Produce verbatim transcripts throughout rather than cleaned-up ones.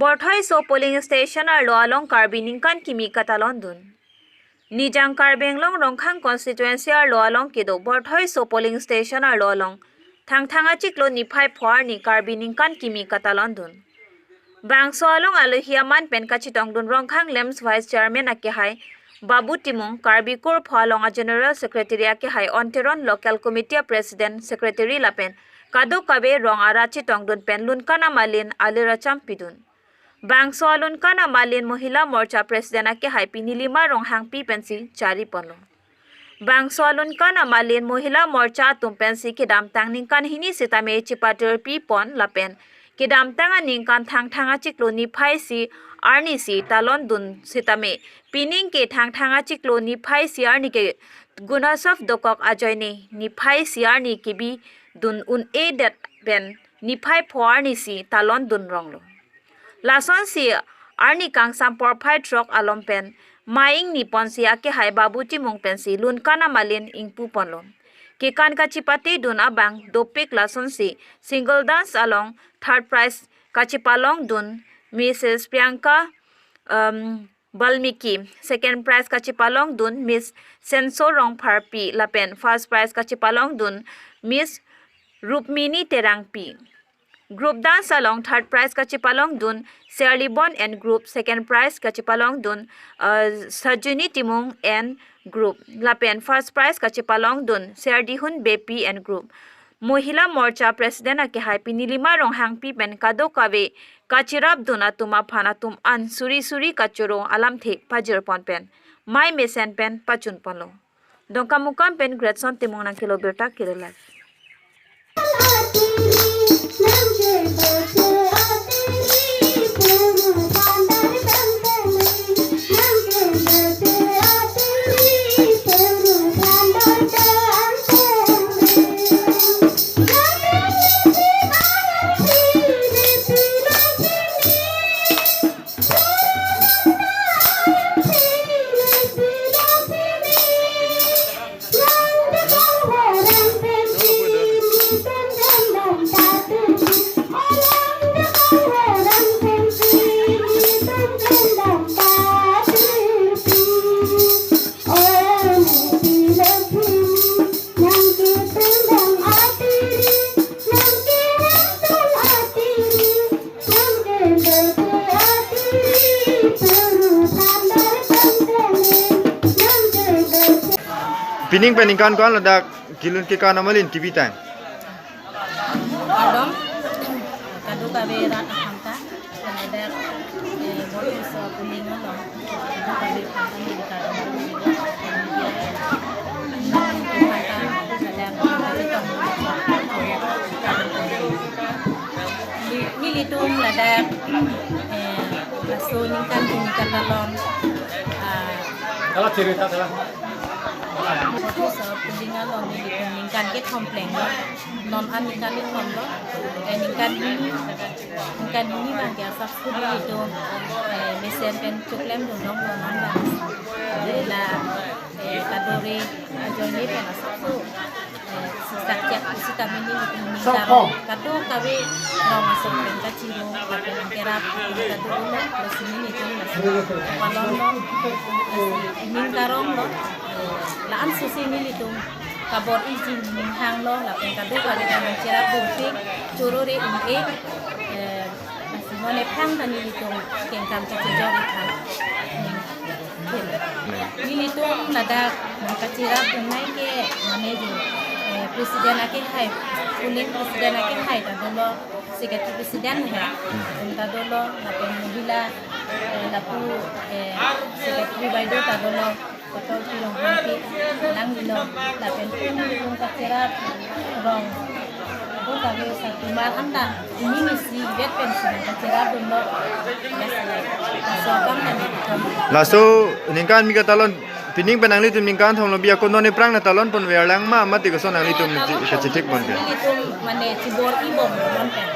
Borthoiso polling station arlo along Karbi ningkan kimi katalon dun. Nijang Karbi Anglong Rongkhang constituency arlo along kedo Borthoiso polling station arlo along Thangthang achiklo niphai pho arni Karbi ningkan kimi katalon dun. Bangso along alohi aman pen kachetong dun Rongkhang LAMPS Vice Chairman akehai Babu Timung, Karbi Kurpho along a General Secretary akehai Onteron, Local Committee a President, Secretary lapen kadokave rong arat chetong dun pen Lunkan Amalin alir acham pidun. Bangso a Lunkan Amalin Mohila Morcha President akehai pi Nilima Ronghangpi pensi chari ponlo. Bangso a Lunkan Amalin Mohila Morcha atum pensi kedamtang ningkan hini sitame chepatirpi pon lapen kedamtang aningkan Thangthang achiklo niphai isi arni si talon dun sitame pining ke Thangthang achiklo niphai isi arni ke Gunotsov dokok ajoine niphai isi arni kebi dun un-edet pen niphai pho arni si talon dun ronglo. Lasonsi arni kangsam porphai throk alom pen ma ingni ponsi akehai Babu Timung pensi Lunkan Amalin ingpu ponlo. Kekan kachepate dun abang dopik lasonsi single dance along third prize kachepalong dun Mrs Priyanka, um, Balmiki, second prize kachepalong dun Miss Senso Rongpharpi lapen first prize kachepalong dun Miss Rupmini Terangpi. Group dance along third prize kachepalong dun Serlibon and group, second prize kachepalong dun, uh, Sajuni Timung and group lapen first prize kachepalong dun Serdihun Bepi and group. Mohila Morcha President akehai pi Nilima Ronghangpi pen kadokave kacherap dun atum aphan atum an suri suri kachoro alamthe pajir pon pen mai mesen pen pachun ponlo. Dongkamukam pen Gretson Timung nangkelo birta kirilas. Pining pen ningkan ko-an ladak kelun kekan amalin kebitang? Kardom, kadokave rat aphanta, ladak, eh, Borthoiso polling along, kadokave aphanta neli kardom. Aphanta, ladak, neli-, nelitum ladak, eh, laso ningkan kimi katalon, ah, Salah cerita, salah. Borthoiso polling along nelitum ningkan kethom plenglo. Non an ningkan kethom lo. Eh, ningkan hini, ningkan hini abang ke asapso nelitum, eh, mesen pen choklem dun longlo non abang. Eh, la, eh, kadore ajoine pen asapso, eh, siksak chek pusitame nelitum ning karong, kadokave rong asong pen kachirung, lapen kerap, kadokave lo, lasi nelitum lasi palonlo, lasi ning karonglo. La-an sose nelitum kabor-iji ning hanglo, lapen kadokave ta nangcherap dopik, choro re un-e, eh, lasi non ephrang ta nelitum kengkam kachejor ikhan ning khel. Nelitum ladak nangkacherap dun nai ke mane jo, eh, president akehai, polling president akehai ta dolo, secretary president he, atum ta dolo, lapen mohila, eh, lapu, eh, secretary baideo ta dolo, Kotor Tirong Hangki, nanglilo, lapen pun pun kacherap rong, bo kave sa tumar anta, ini misi vet pen si nangkacherap dunlo, laso abang nangtum. Laso ningkan kimi katalon, pining pen nanglitum ningkan thomlo bi ako non ephrang nangtalon pon verlang ma, mate koson nanglitum kachetik pon ke? Nelitum mane chibor-i bomlo non pen.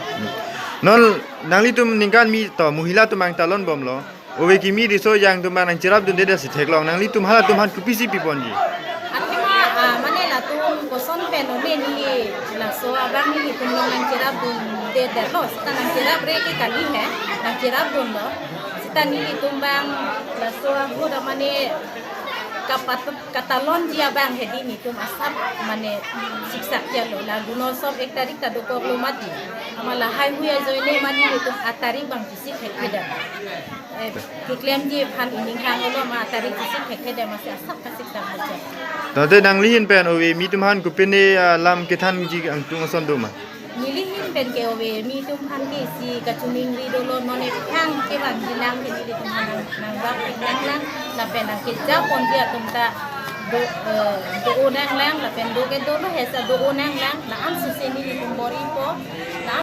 Non nanglitum ningkan kimi to mohila atum abang talon bomlo. Ove kimi riso jang atum abang nangcherap dunde, dasi theklong, nanglitum halatum aphan kopisi piponji? Athema, ah, mane la Tum koson pen ome neli laso abang nelitum along nangcherapdunde detlo, seta nangcherapre ke kali he, nangcherapdunlo. Seta nelitum abang laso ahut mane kapat katalonji abang hedi nelitum asap mane siksak jalo, la Gunosop ek tarik ta dokoklo mati. Amat lahai hui ajoine mane nelitum a tarik abang chesik hekthedam. Eh, keklemji aphan ining hanglo, amat a tarik chesik hekthedam, amatsi asap kasiksak hekthedam. Tangte nangli ahin pen ove me atum aphan kopine, ah, lam kethanji angtung ason do ma? Neli ahin pen ke ove me atum aphan ke isi kachiningri dolo, non ephang kevangji lang ke nelitum aphan nang, nangbak nanglang, lapen nangkejaponji atum ta do, eh, do-o nanglang, lapen do ke dolo he seta do-o nanglang, la-an suse nelitum bor-ipo, la